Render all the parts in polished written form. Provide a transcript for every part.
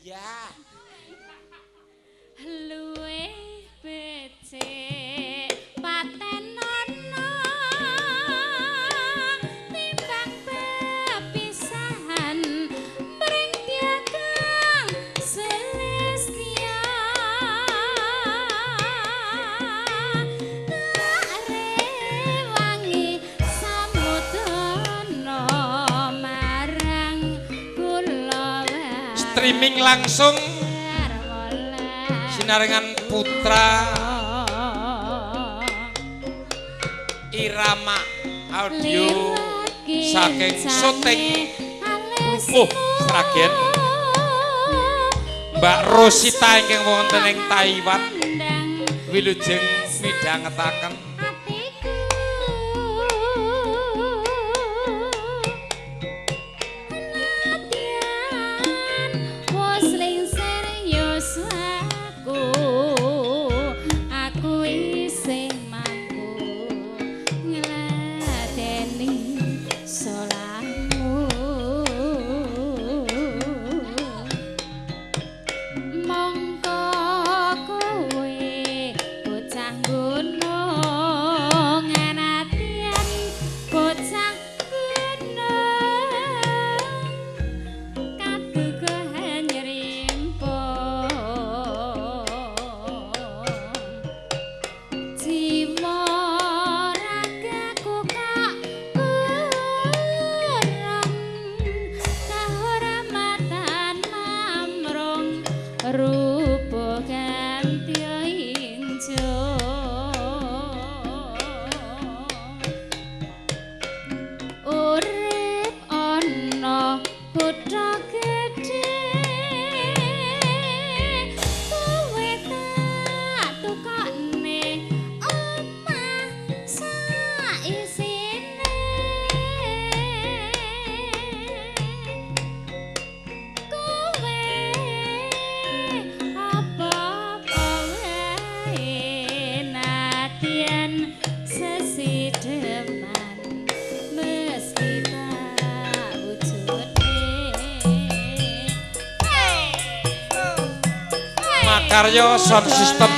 Iya. Luwe becik patenono timbang pepisahan mring tiagang celestia. Tak rewangi samudana marang kula. Streaming langsung sinarengan Putra Irama Audio saking syuting Plupuh Sragen. Mbak Rosita ingkang wonten ing Taiwan wilujeng midhangetaken. Aku isih mampu ngladeni salahmu. Mongko kowe bocah gunung anatian bocah gunung kaduga nyrimpung jiwa ragaku kak kurang kahormatan mamrung rupa ganti injo. Urip ana kutha gedhe kowe tak tukokne omah saisine. Kowe apa-apa wae nadyan sesideman meski tak wujudne. Makarya sound system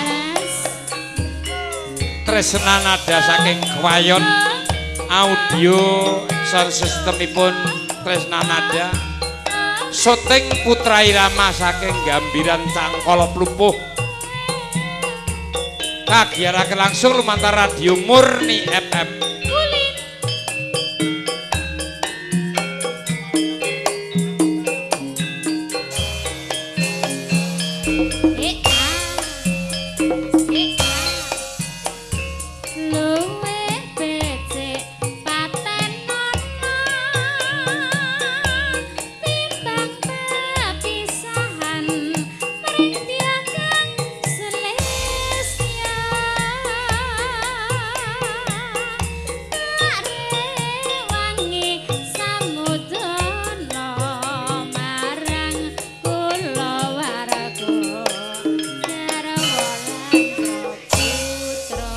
Tresna Nada saking Kwayon audio sound systemipun Tresna Nada syuting Putra Irama saking Gambiran Cangkala Plupuh kagiyaraken langsung lumantar Radio Murni FM. Kulin. Luwe becik patenono timbang pepisahan mring tiagang celestia. Tak rewangi samudana marang kulawarga garwa lan putra.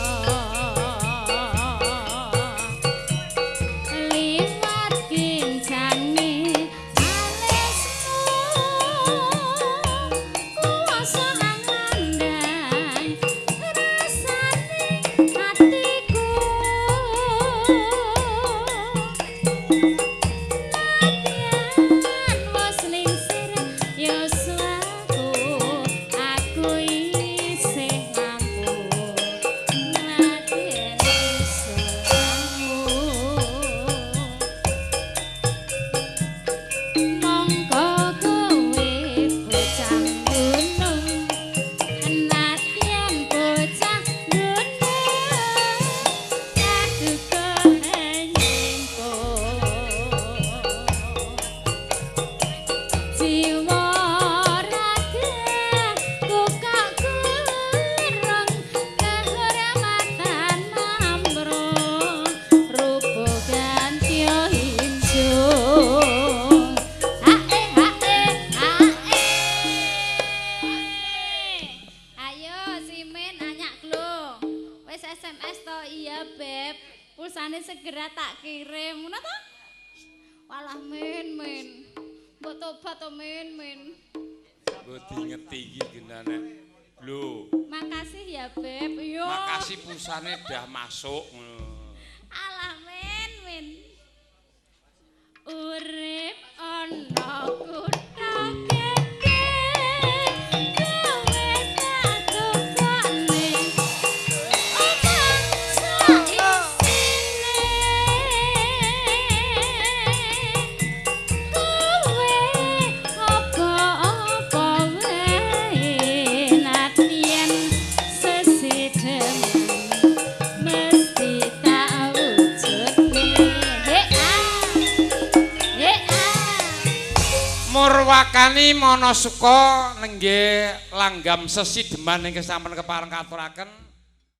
Liwat kincange alismu kuwasa ngandang rasane atiku. Nadyan wis lingsir yuswaku aku isih mampu ngladeni salahmu. Mongko kowe bocah gunung nadyan bocah gunung kaduga nyimpung jiwa ragaku kak kurang kahormatan mamrung rupa ganti injo. Hae hae hae. Ayo Simin anyak glo. Wis SMS to iya beb. Pulsane segera tak kirim. Ngono to? Walah min min. Mbok tobat to min min. Mbok diingeti iki genane. Lho, Makasih ya, Beb. Yo. Makasih pulsane dah masuk. Alah men, men. Urip ana kutha gedhe, gawe tak tukokne. Omah sak isine. Kowe apa-apa wae nadyan sesidhem mesti tak wujudne. He ah. He ah. Murwakani Manasuka nenggih langgam sesideman ingkang sampun kepareng katuraken.